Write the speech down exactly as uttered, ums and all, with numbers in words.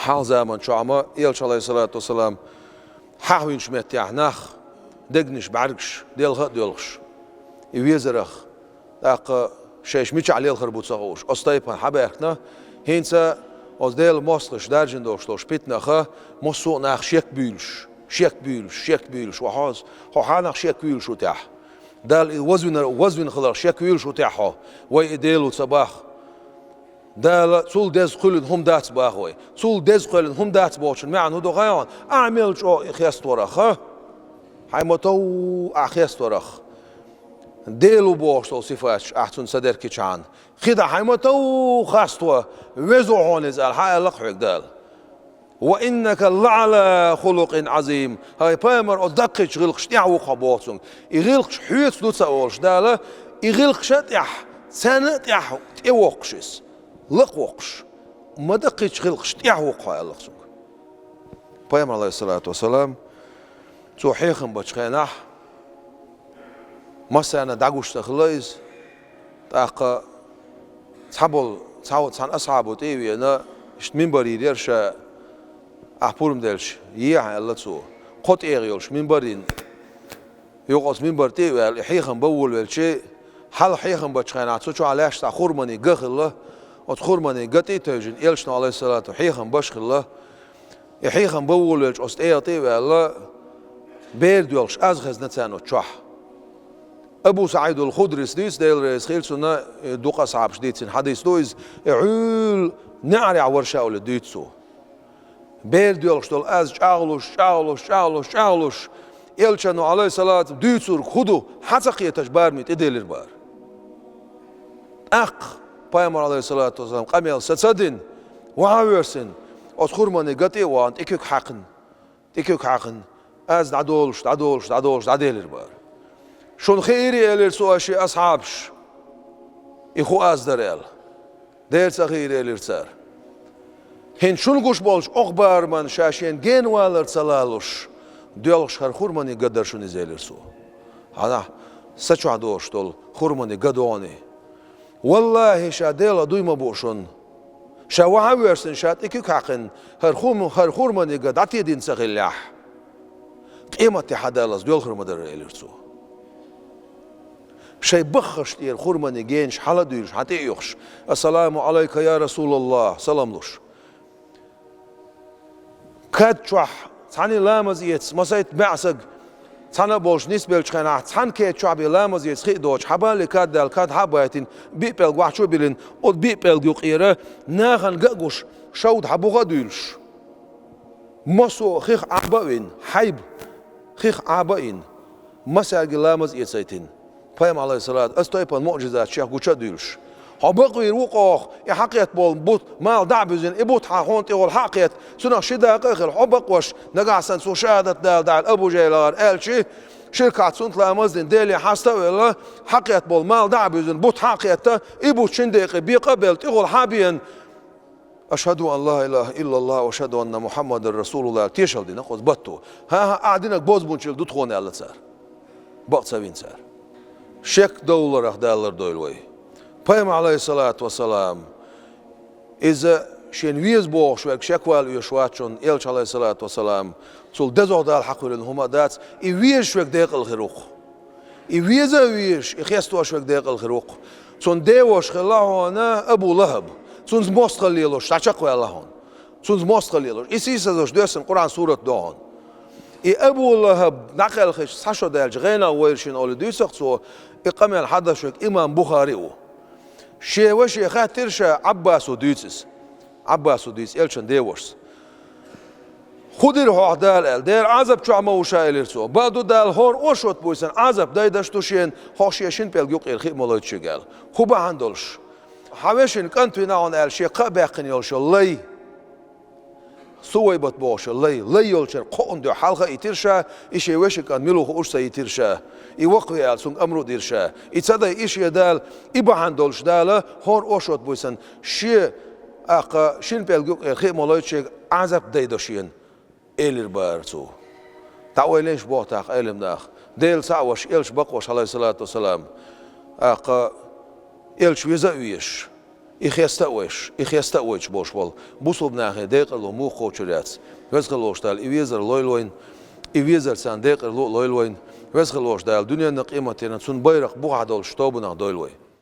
Хьалха заман чохь ма Элча, Ӏалайхиссалату вассалам, хьахвинчу меттехь нах, дегнаш, бӀаьргаш делха а доьлхуш, и везарах, тӀаккха шайша мичахь лелхар бу ца хууш, оцу тайпана хьабаьхкина, хӀинца оцу Делан мостагӀаша даржина долуш долуш питанаха массо а нах шек буьйлуш, шек буьйлуш, шек буьйлуш, ва хьо, хьо хьанах шек вуьйлуш ву техь? Далла и вазвина, вазвина хиларх шек вуьйлуш ву техь хьо? Вай и Дела ву ца боху. Дала цул деза кхоьллина хӀума дац боху вай. Цул деза кхоьллина хӀума дац бохучун маьӀна хӀун ду хаий хьуна? Ахьа мел чӀогӀа и хеставарах, хьайн ма-тов ахьа хеставарах, Дела ву бохуш долу сифаташ ахьа цунна ца деркичхьана, кхидӀа хьайн ма-тов хасто, веза ву хьуна иза аьлла, хьан аьлла-кх хьоьга Дала? «Ва иннака лаӀала хулукъин Ӏазим». ХӀай пайхамар, оцу даккхийчу гӀиллакхаш тӀехь ву-кх хьо боху цуьнга. И гӀиллакхаш хьоьца ду ца олуш Дала, и гӀиллакхаш а тӀехь, царна а тӀехь тӀевоккхуш иза, лакхавоккхуш, ма-даккхийчу гӀиллакхаш тӀехь ву-кх хьо аьлла-кх цуьнга. Пайхамар, Ӏалайхиссалату вассалам, цо хьехам бечу хенахь, массарна дӀагуш ца хилла иза, тӀаккха цхьаболу, цхьа-, цхьана асхьабо тӀе а веана, иштта минбар йийр яра ша, ахь пурба делча, ехьа аьлла цо. Кхо тӀегӀа йолуш минбар йина, юха оцу минбар тӀе а ваьлла, и хьехам бан волавелча, хьалха хьехам бечу хенахь цу чохь лаьшна цхьа хурманийн га хилла, оцу хурманийн га тӀе а тевжина, Элчано, Ӏалайхиссалату, хьехам беш хилла. И хьехам бан волавелча, оцу тӀегӀа тӀе а ваьлла, бер доьлхуш аз хезна царна оцу чохь. Абу СаӀидул Худрис дуьйцу, Дела реза хила цунна, и дукха асхьабаш дийцина хьадис ду иза, и Ӏуьйла неӀарехь вара ша олий дуьйцу цо. Бер доьлхуш долу аз чӀагӀлуш, чӀагӀлуш, чӀагӀлуш, чӀагӀлуш, Элчано, Ӏалайхиссалату, дуьйцург хӀун ду, хьан ца кхеташ барамехь тӀеделира бара. ТӀаккха пайхамар, Ӏалайхиссалату вассалам, къамел сацадина, вахьа а воьссина, оцу хурманийн га тӀе а вахана, тӀе куьг хьаькхна, тӀе куьг хьаькхна, аз дӀадолуш, дӀадолуш, дӀадолуш, дӀаделира бара. Шуна хиира, элира цо, аш шен асхьабаш, и хӀун аз дара аьлла. Дера ца хиира, элира цара. ХӀинца шуна гуш болчу окху бараман ша шена генавалар ца лалуш, доьлхуш хӀара хурманийн га дара шуна иза, элира цо. Хьанахь са чохь доцуш долу хурманийн га догӀу. Валлахьи, ша Делах дуй ма бу шуна. Ша вахьа а воьссина, ша тӀе куьг хьаькхна, хӀара хум-, хӀара хурманийн га дӀатедина ца хиллехь, къематде хьадаллалц доьлхур ма дара, элира цо. Шайн баххашна тӀера хурманийн генаш хьала а дуьйлуш, хьан тӀе а оьхуш: «Ассаламу Ӏалайка, я Расулаллах», салам луш. Кад чохь цхьаьна ламаз эцна масийтта маьӀсаг цхьаьна а болуш нисбеллачу хенахь, цхьана кеда чохь бен ламаз эца хи а доцуш, хьан бале кад даьлла, кад хьа а байтина, биъ пӀелг вахьчу а биллина, оцу биъ пӀелган юкъера нахана ган а гуш, шовда хьан буха а дуьйлуш. Массо а хих Ӏаба а вина, хьайба хих Ӏаба а йина, массаьрга ламаз эцайтина. Пайхамар, Ӏалайхиссалату, аса тайпана муӀжизат шех гуча а дуьйлуш. Хьо бакъвийр ву-кх оха, и хьакхетта болу бут мала дӀа а буьзина, и бут хьан хьуна тӀехула хьа а кхетта, цунах ши дакъа а хила, хьо бакъвеш, нагахь санна цо шахӀадат дала даьлла Абу ЖахӀил гӀара аьлчи, ширкахь цунна тӀе ламаз а дина, Деле хьаста а велла, хьакхетта болу мала дӀа а буьзина, бут хьа а кхетта, и бут шина декъе бекъа а белла, тӀехула хьа а беана, «Ашхаду ан ла илаха иллаллах ва ашхаду анна Мухаммадан расулуллах», аьлла тешалла дина кхуза батто. «ХӀан-хӀа, ахь динарг бозбунчалла ду тхуна», аьлла цара. Бакъ ца вина цара. Шек довларах даллар дойла вай. Пайхамар, Ӏалайхиссалату вассалам, иза шена веза бохуш верг шек вала оьшуш вац шуна, Элча, Ӏалайхиссалату вассалам, цул дезагӀа Дала хьакхоьллина хӀума а дац, и везаш верг декъала хир ву-кх. И веза а везаш, и хестош верг декъала хир ву-кх. Цунна деваша хилла хьуна Абу ЛахӀаб. Цунца мостагӀалла лелош дӀачекхваьлла хьуна. Цунца мостагӀалла лелош. И сийсазаллаш доьссина Къуръан сурат до хьуна. И Абу ЛахӀаб дӀакхелхича, цхьа шо даьлча, гӀенах вайра шена олий дуьйцу-кх цо, и къамел хьадеш верг имам Бухари ву. Шен ваше хаьттира ша, Ӏаббасо дуьйцу иза. Ӏаббасо дуьйцу, Элчан девашас. «ХӀун дира хьох Дала?» аьлла. «Дера, Ӏазап чохь ма ву ша», элира цо. «Бакъду, Дала хӀора оршот буьйсанна Ӏазап дайдеш ду шена, хьо шен шина пӀелг юкъера хи а ма лойту шега», аьлла. «ХӀун бахьана долуш?» «Хьан вешин кӀант вина хьуна», аьлла, шен кха а баьккхина йолуш йолу лай. Сувайбат бохуш йолу лай. Лай йолчара кхоъна дуьхьа хьалха а йитира ша, и шен вешин кӀант мила ву хууш ца йитира ша. И вакхаве аьлла, цуьнга амру а дира ша. И ца дай, и шен Дала, и бахьана долуш Дала, хӀора оршот буьйсанна, шен, аккха, шина пӀелг юкъера хи а ма лойту шега, Ӏазап дайдо шена, элира бара цо. ДӀаойла еш боху тӀаккха Ӏелам наха. Дела цхьаъ ваша, Элча бакъваш, Ӏалайхиссалату вассалам. ТӀаккха Элча веза а везаш, И хеста а вайш, и хеста а вайча болуш болу бусулба нахе декъарло муха кхочур яц? Веза хила волуш Дала и везар лойла вайна, и везар царна декъарло а лойла вайна. Веза хила волуш Дала дуьненна къематдийнна цунна байракх бухахь долуш тобанах дойла вай.